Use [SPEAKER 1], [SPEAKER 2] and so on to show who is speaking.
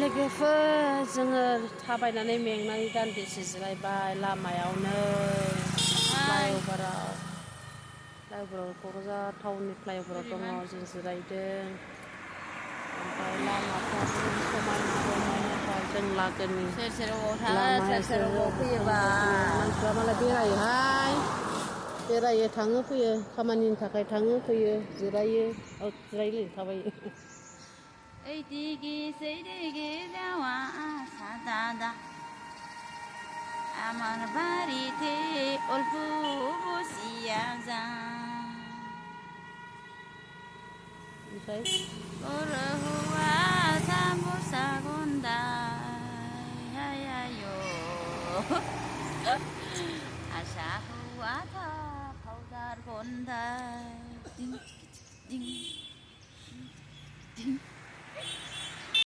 [SPEAKER 1] लोगोफोर जोङो थाबायनानै मेंनानै दान्दिसे जिरायबाय लामायावनो फ्लाइअभाराव क'क्राझार टाउननि फ्लाइअभाराव दङ जों जिरायदों ओमफ्राय लामाफ्राबो समायना रमायनाथार जों लागोनि लामाया मानसिफ्रा मालाय बेरायोहाय बेरायो थाङो फैयो खामानिनि थाखाय थाङो फैयो जिरायो जिरायनो थाबायो
[SPEAKER 2] ओइ दिगि सैदिगि दावा सादादा आमार बारिते अलपु बसिया जा
[SPEAKER 1] ओमफ्राय
[SPEAKER 2] बर' हौवा साम'सा गन्दाय हायायो आसा हौवा था फावदार गन्दाय